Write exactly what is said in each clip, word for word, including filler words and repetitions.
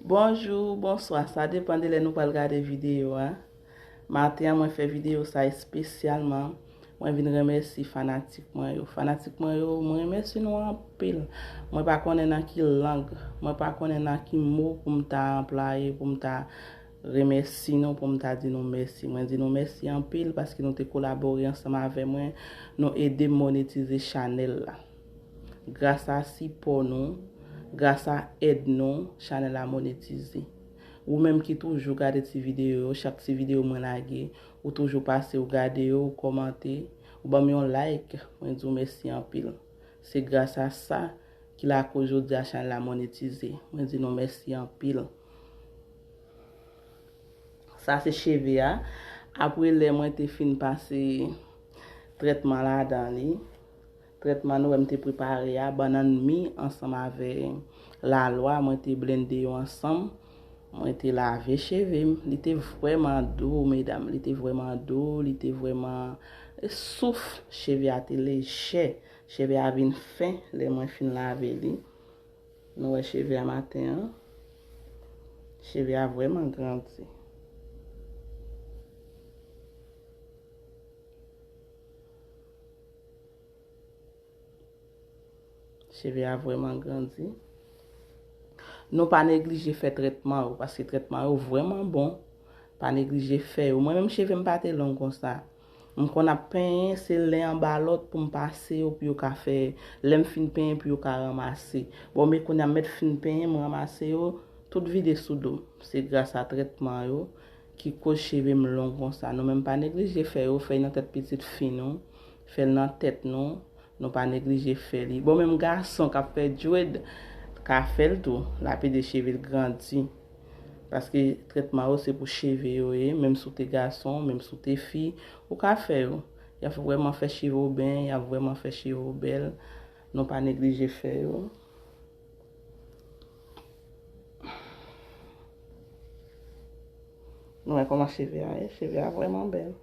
Bonjou, bonswa, sa depann de lè nou pral gade videyo a. Maten an, mwen fè videyo sa espesyalman. Mwen vin remèsye fanatik mwen yo. Fanatik mwen yo, mwen remèsye nou anpil. Mwen pa konnen nan ki lang, mwen pa konnen nan ki mo pou m ta anplwaye, pou m ta remèsye nou, pou m ta di nou mèsi. Mwen di nou mèsi anpil paske nou te kolabore ansanm avè mwen, nou ede m monetize chanèl la. Gras a sipò nou, gras a èd nou, chanèl la monetize. Ou menm ki toujou gade ti videyo yo, chak ti videyo mwen lage, ou toujou pase, ou gade yo, ou kòmante, ou ban m yon like, mwen di w mèsi anpil. Se gras a sa ki lakoz jodi a chanèl la monetize. Mwen di nou mèsi anpil. Sa se cheve a. Apre lè mwen te fin pase trètman ladan li, trètman nou wè m te prepare a, bannann mi ansanm avè lalwa, mwen te blende yo ansanm. Mwen te lave cheve m. Li te vrèman dou, medam. Li te vrèman dou, li te vrèman souf. Cheve a te lejè. Cheve a vin fen lè mwen fin lave li. Nou wè cheve a maten an. Cheve a vrèman grandi. Cheve a vrèman grandi. Nou pa neglije fè trètman yo, paske trètman yo vrèman bon. Pa neglije fè yo. Mwen menm cheve m pa te long konsa. M konn ap penyen, se len anba lòt pou m pase yo, pou yo ka fè, lè m fin penyen, pou yo ka ranmase. Bon, men kounye a m mèt fin penyen, m ranmase yo, tout vide sou do m. Se gras a trètman yo ki koz cheve m long konsa. Nou menm pa neglije fè yo, fè y nan tèt pitit fi nou, fè l nan tèt nou, nou pa neglije fè li. Bon, menm gason k ap fè dread ka fè l tou, l ap ede cheve l grandi. Paske trètman yo se pou cheve yo ye, menm si w te gason, menm si w te fi, ou ka fè yo. Y ap vrèman fè cheve w ben, y ap vrèman fè cheve w bèl. Nou pa neglije fè yo. Nou wè kòman cheve a ye? Cheve a vrèman bèl.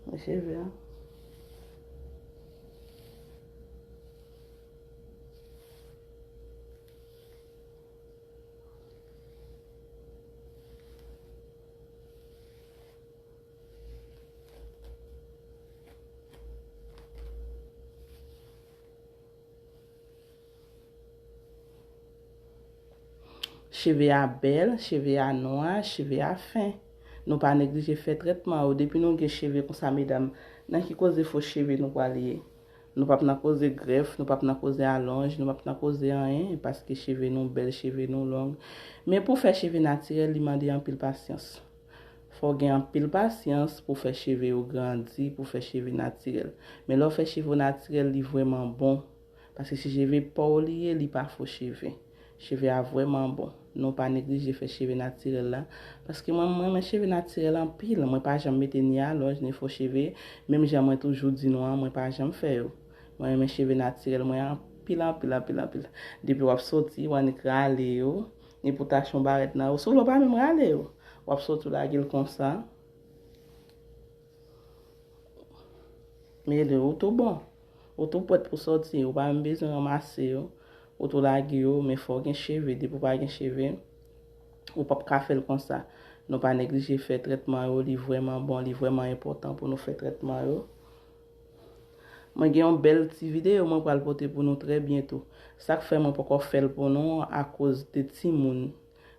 Men cheve a. Cheve a bèl, cheve a nwa, cheve a fen. Nou pa neglije fè trètman yo. Depi nou gen cheve konsa, medam, nan ki koze fo cheve nou pral ye? Nou p ap nan koze grèf, nou p ap nan koze alonj, nou p ap nan koze anyen, paske cheve nou bèl, cheve nou long. Men pou fè cheve natirèl, li mande anpil pasyans. Fò w gen anpil pasyans pou fè cheve yo grandi, pou fè cheve natirèl. Men lè w fè cheve w natirèl, li vrèman bon. Paske se cheve pa w li ye, li pa fo cheve. Cheve a vrèman bon. Nou pa neglije fè cheve natirèl la. Paske mwen, mwen renmen cheve natirèl anpil. Mwen pa janm mete ni alonj, ni fo cheve. Menm jan mwen toujou di nou an, mwen pa janm fè yo. Mwen renmen cheve natirèl mwen anpil, anpil, anpil, anpil. Depi w ap soti, w annik rale yo. Ni pou w tache yon barèt nan yo. Si w vle w pa menm rale yo. W ap soti w lage l konsa. Men ou tou bon. Ou tou prèt pou sòti. Ou pa menm bezwen ranmase yo. Ou tou lage yo, men fò w gen cheve. Depi w pa gen cheve, ou p ap ka fè l konsa. Nou pa neglije fè trètman yo. Li vrèman bon, li vrèman enpòtan pou nou fè trètman yo. Mwen gen yon bèl ti videyo mwen pral pote pou nou trè byento. Sa k fè mwen poko fè l pou nou akoz de timoun.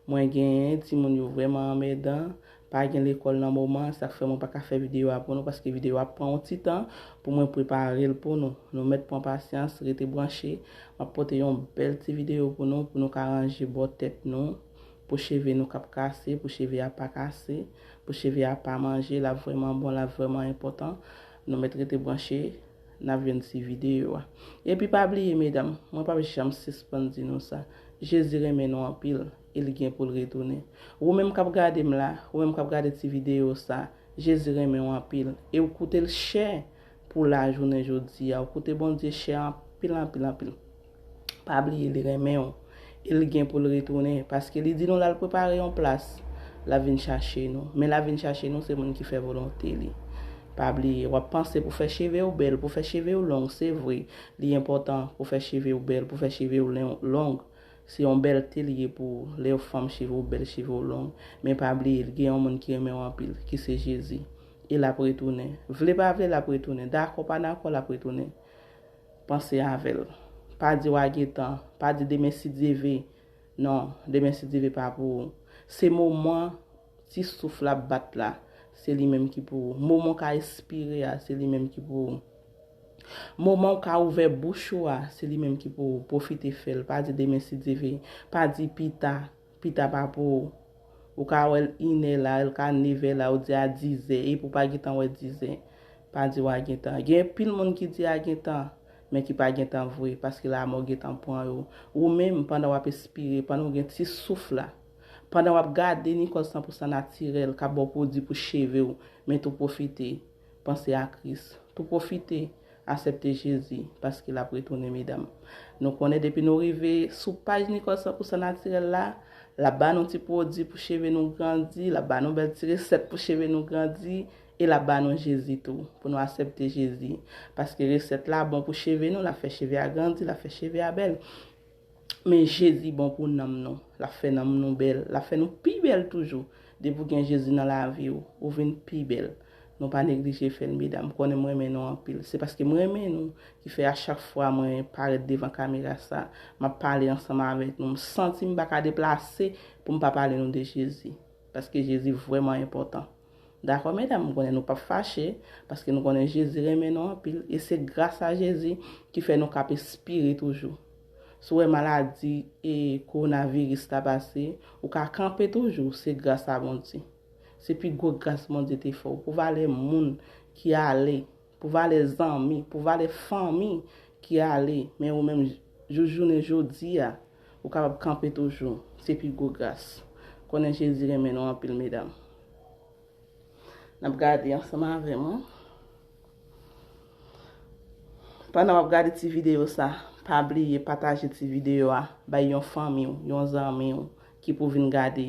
Mwen genyen, timoun yo vrèman anmèdan, pa gen lekòl nan moman, sa k fè mwen pa ka fè videyo a pou nou, paske videyo a pran yon ti tan pou mwen prepare l pou nou. Nou mèt pran pasyans, rete branche, m ap pote yon bèl ti videyo pou nou, pou nou ka ranje bò tèt nou, pou cheve nou k ap kase, pou cheve a pa kase, pou cheve a pa manje, l ap vrèman bon, l ap vrèman enpòtan. Nou mèt rete branche, n ap jwenn ti videyo a. Epi pa bliye, medam, mwen p ap janm sispann di nou sa. Jezi renmen nou anpil, e l gen pou l retounen. Ou menm k ap gade m la, ou menm k ap gade ti videyo sa, Jezi renmen w anpil, e w koute l chè pou la jounen jodi a. Ou koute Bondye chè anpil, anpil, anpil. Pa bliye, li renmen w. E l gen pou l retounen, paske li di nou l al prepare yon plas. L ap vin chache nou. Men l ap vin chache nou, se moun ki fè volonte li. Pa bliye, w ap panse pou fè cheve w bèl, pou fè cheve w long, se vre. Li enpòtan pou fè cheve w bèl, pou fè cheve w len-, long. Se yon bèlte li ye pou ou. Lè yon fanm cheve w bèl, cheve w long, men pa bliye, gen yon moun ki renmen w anpil, ki se Jezi. E l ap retounen. Vle pa vle, l ap retounen. Dakò pa dakò, l ap retounen. Panse avè l. Pa di w a gen tan. Pa di demen si Dye ve. Non, demen si Dye ve pa pou ou. Se moman ti souf la ap bat la, se li menm ki pou ou. Moman w ka espire a, se li menm ki pou ou. Moman w ka ouvè bouch ou a, se li menm ki pou ou. Pwofite fè l. Pa di demen si Dye ve. Pa di pita. Pita pa pou ou. Ou ka wè l inè la, l ka nevè la, ou di a dizè, epi w pa gentan wè dizè. Pa di w a gentan. Gen anpil moun ki di a gentan, men ki pa gentan vre, paske lanmò gentan pran yo. Ou menm, pandan w ap espire, pandan w gen ti souf la, pandan w ap gade Nicole san pou san natirèl k ap ba w pwodui pou cheve w, men tou pwofite panse a Kris. Tou pwofite aksepte Jezi, paske l ap retounen, medam. Nou konnen depi nou rive sou paj Nicole san pou san natirèl la, l ap ba nou ti pwodui pou cheve nou grandi, l ap ba nou bèl ti resèt pou cheve nou grandi, e l ap ba nou Jezi tou, pou nou aksepte Jezi. Paske resèt la bon pou cheve nou, l ap fè cheve a grandi, l ap fè cheve a bèl. Men Jezi bon pou nanm nou. L ap fè nanm nou bèl. L ap fè nou pi bèl toujou. Depi w gen Jezi nan lavi w, ou vin pi bèl. Nou pa neglije fè l, medam. M konnen m renmen nou anpil. Se paske m renmen nou ki fè a chak fwa mwen parèt devan kamera sa, m ap pale ansanm avèk nou. M santi m pa ka deplase pou m pa pale nou de Jezi. Paske Jezi vrèman enpòtan. Dakò, medam, m konnen nou p ap fache, paske nou konnen Jezi renmen nou anpil, e se gras a Jezi ki fè nou k ap espire toujou. Si w wè maladi e kowonaviris la pase, ou ka kanpe toujou, se gras a Bondye. Se pi gwo gras Bondye te fè w. Pou valè moun ki ale, pou valè zanmi, pou valè fanmi ki ale, men ou menm, jou jounen jodi a, ou kapab kanpe toujou. Se pi gwo gras. Konnen Jezi renmen nou anpil, medam. N ap gade ansanm avè mwen. Pandan w ap gade ti videyo sa, pa bliye pataje ti videyo a bay yon fanmi w, yon zanmi w ki pou vin gade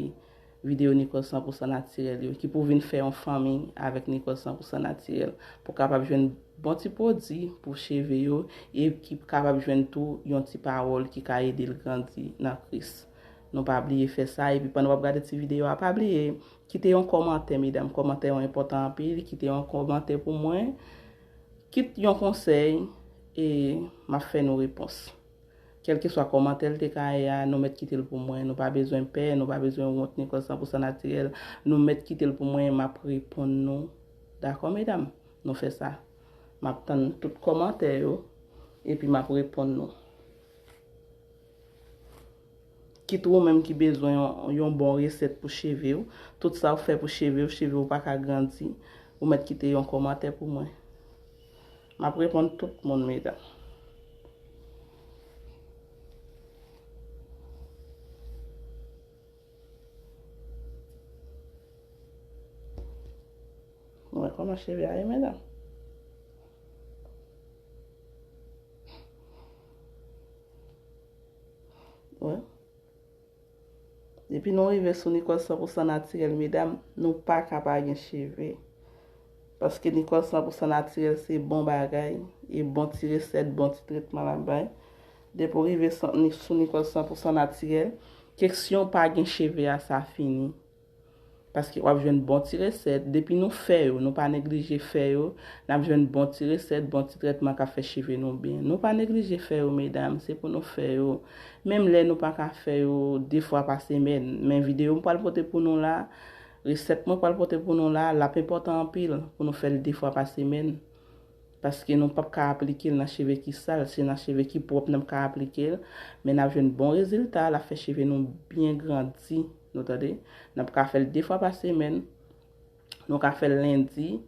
videyo Nicole san pou san natirèl yo, ki pou vin fè yon fanmi avèk Nicole san pou san natirèl, pou kapab jwenn bon ti pwodui pou cheve yo, e ki kapab jwenn tou yon ti pawòl ki ka ede l grandi nan Kris. Nou pa bliye fè sa, epi pandan w ap gade ti videyo a, pa bliye kite yon kòmantè, medam. Kòmantè yo enpòtan anpil. Kite yon kòmantè pou mwen. Kit yon konsèy, e m ap fè nou repons. Kèlkeswa kòmantè l te ka ye a, nou mèt kite l pou mwen. Nou pa bezwen pè, nou pa bezwen wont, Nicole san pou san natirèl. Nou mèt kite l pou mwen, m ap reponn nou. Dakò, medam? Nou fè sa. M ap tann tout kòmantè yo, epi m ap reponn nou. Kit ou menm ki bezwen yon, yon bon resèt pou cheve w, tout sa w fè pou cheve w, cheve w pa ka grandi, ou mèt kite yon kòmantè pou mwen. M ap reponn tout moun, medam. Mwen kòman cheve a ye, medam. Wi. Depi nou rive sou Nicole san pou san natirèl, medam, nou pa ka pa gen cheve. Paske Nicole san pou san natirèl se bon bagay, e bon ti resèt, bon ti tretman l ap bay. Depi w rive san- ni- sou Nicole san pou san natirèl, kesyon pa gen cheve a, sa fini. Paske w ap jwenn bon ti resèt. Depi nou fè yo, nou pa neglije fè yo, n ap jwenn bon ti resèt, bon ti tretman k ap fè cheve nou byen. Nou pa neglije fè yo, medam, se pou nou fè yo. Menm lè nou pa ka fè yo de fwa pa semèn. Men videyo m pral pote pou nou la, resèt mwen pral pote pou nou la, l ap enpòtan anpil pou nou fè l de fwa pa semèn. Paske nou p ap ka aplike l nan cheve ki sal, se nan cheve ki pwòp n ap ka aplike l, men n ap jwenn bon rezilta, l ap fè cheve nou byen grandi, nou tande? N ap ka fè l de fwa pa semèn, nou ka fè l lendi,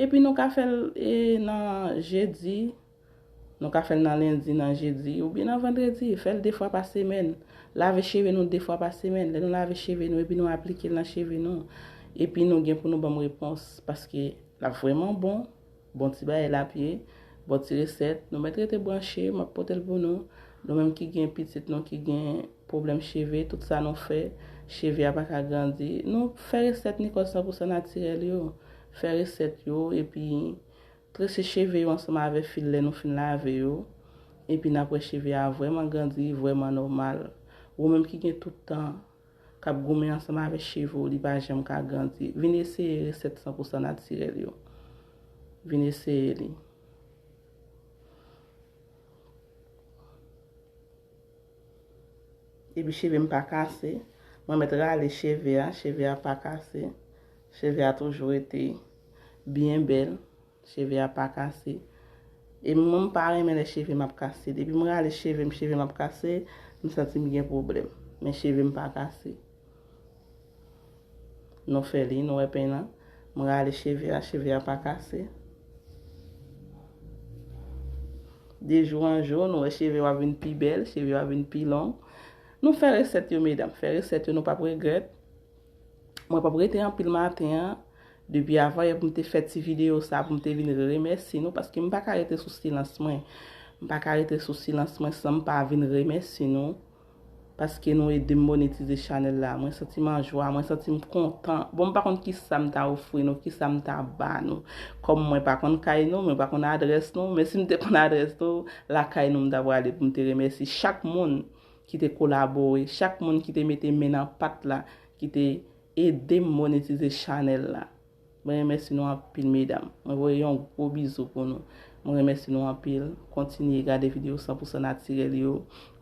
epi nou ka fè l, e, nan jedi, nou ka fè l nan lendi, nan jedi, oubyen nan vandredi, fè l de fwa pa semèn. Lave cheve nou de fwa pa semèn. Lè nou lave cheve nou, epi nou aplike l nan cheve nou, epi nou gen pou nou ban m repons, paske l ap vrèman bon. Bon ti bagay l ap ye, bon ti resèt. Nou mèt rete branche, m ap pote l pou nou. Nou menm ki gen pitit nou ki gen pwoblèm cheve, tout sa nou fè, cheve a pa ka grandi. Nou fè resèt Nicole san pou san natirèl yo. Fè resèt yo, epi trese cheve yo ansanm avè fil lè nou fin lave yo. Epi n ap wè cheve a vrèman grandi, vrèman nòmal. Ou menm ki gen tout tan k ap goumen ansanm avèk cheve w, li pa janm ka grandi. Vin eseye resèt san pou san natirèl yo. Vin eseye li. Epi cheve m pa kase. Mwen mèt rale cheve a, cheve a pa kase. Cheve a toujou rete byen bèl. Cheve a pa kase. E mwen m pa renmen lè cheve m ap kase. Depi m rale cheve m, cheve m ap kase, m santi m gen pwoblèm. Men cheve m pa kase. Nou fè li, nou wè pen nan. M rale cheve a, cheve a pa kase. De jou an jou, nou wè cheve w ap vin pi bèl, cheve w ap vin pi long. Nou fè resèt yo, medam. Fè resèt yo, nou p ap regrèt. Mwen p ap rete anpil maten an. Depi avanyè pou m te fè ti videyo sa, pou m te vin remèsye nou, paske m pa ka rete sou silans mwen. M pa ka rete sou silans mwen san m pa vin remèsye nou. Paske nou ede m monetize chanèl la. Mwen santi m an jwa, mwen santi m kontan. Bon, m pa konn kisa m ta ofri nou, kisa m ta ba nou. Kòm mwen pa konn kay nou, mwen pa konn adrès nou, men si m te konn adrès nou, lakay nou m ta prale pou m te remèsye chak moun ki te kolabore, chak moun ki te mete men nan pat la, ki te ede m monetize chanèl la. Mwen remèsye nou anpil, medam. Mwen voye yon gwo bizou pou nou. Mwen remèsye nou anpil. Kontinye gade videyo san pou san natirèl yo.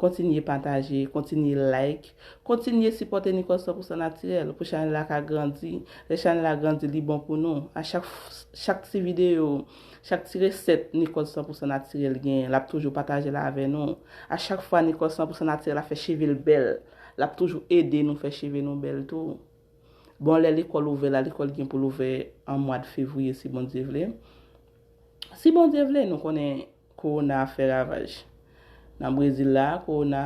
Kontinye pataje, kontinye like, kontinye sipòte Nicole san pou san natirèl pou chanèl la ka grandi. Lè chanèl la grandi, li bon pou nou. A chak, chak ti videyo, chak ti resèt Nicole san pou san natirèl genyen, l ap toujou pataje l avè nou. A chak fwa Nicole san pou san natirèl ap fè cheve l bèl, l ap toujou ede nou fè cheve nou bèl tou. Bon, lè lekòl ouvè la, lekòl gen pou l ouvè an mwa de fevriye, si Bondye vle. Si Bondye vle, nou konnen kowona ap fè ravaj. Nan Brezil la, kowona,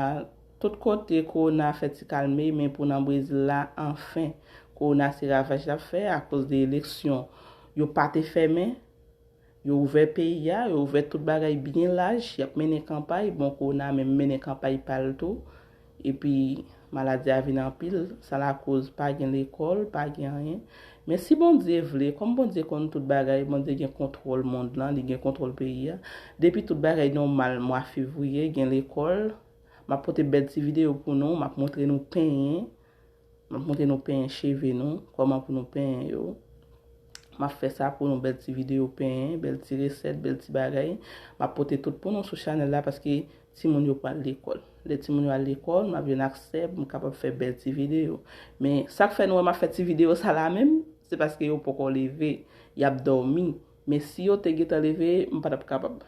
tout kote, kowona fè ti kalme, men pou nan Brezil la, anfen, kowona se ravaj l ap fè akoz de eleksyon. Yo pa te fèmen, yo ouvè peyi a, yo ouvè tout bagay byen laj, y ap mennen kanpay, bon, kowona menm mennen kanpay pa l tou. Epi, maladi a vin anpil, sa lakoz pa gen lekòl, pa gen anyen. Men si Bondye vle, kòm Bondye konn tout bagay, Bondye gen kontwòl mond lan, li gen kontwòl peyi a. Depi tout bagay nòmal, mwa fevriye, gen lekòl. M ap pote bèl ti videyo pou nou, m ap montre nou penyen. M ap montre nou penyen cheve nou, kòman pou nou penyen yo. M ap fè sa pou nou, bèl ti videyo penyen, bèl ti resèt, bèl ti bagay. M ap pote tout pou nou sou chanèl la paske timoun yo pral lekòl. Lè timoun yo al lekòl, m ap jwenn aksè pou m kapab fè bèl ti videyo. Men sa k fè nou wè m ap fè ti videyo sa la menm, se paske yo poko leve, y ap dòmi. Men si yo te gentan leve, m pa t ap kapab.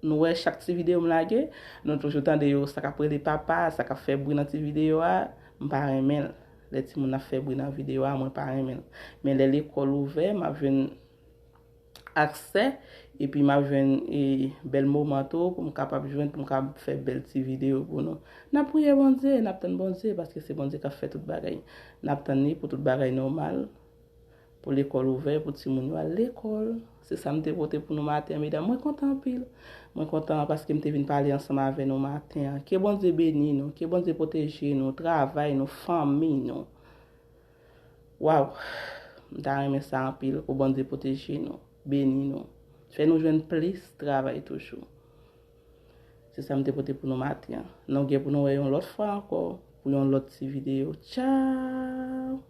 Nou wè chak ti videyo m lage, nou toujou tande yo, sa k ap rele papa, sa k ap fè bri nan ti videyo a, m pa renmen l. Lè timoun ap fè bri nan videyo a, mwen pa renmen l. Men lè lekòl ouvè, m ap jwenn aksè, epi m ap jwenn e, bèl moman tou pou m kapab jwenn, pou m kapab fè bèl ti videyo pou nou. N ap priye Bondye, n ap tann Bondye, paske se Bondye k ap fè tout bagay. N ap tann li pou tout bagay nòmal. Pou lekòl ouvè, pou timoun yo al lekòl. Se sa m te pote pou nou maten an, medam. Mwen kontan anpil. Mwen kontan paske m te vin pale ansanm avè nou maten an. Ke Bondye beni nou, ke Bondye pwoteje nou, travay nou, fanmi nou. Waw! M ta renmen sa anpil, pou Bondye pwoteje nou, beni nou. Fè nou jwenn plis travay toujou. Se sa m te pote pou nou maten an. Nou gen pou nou wè yon lòt fwa ankò, pou yon lòt ti videyo. Tchaw!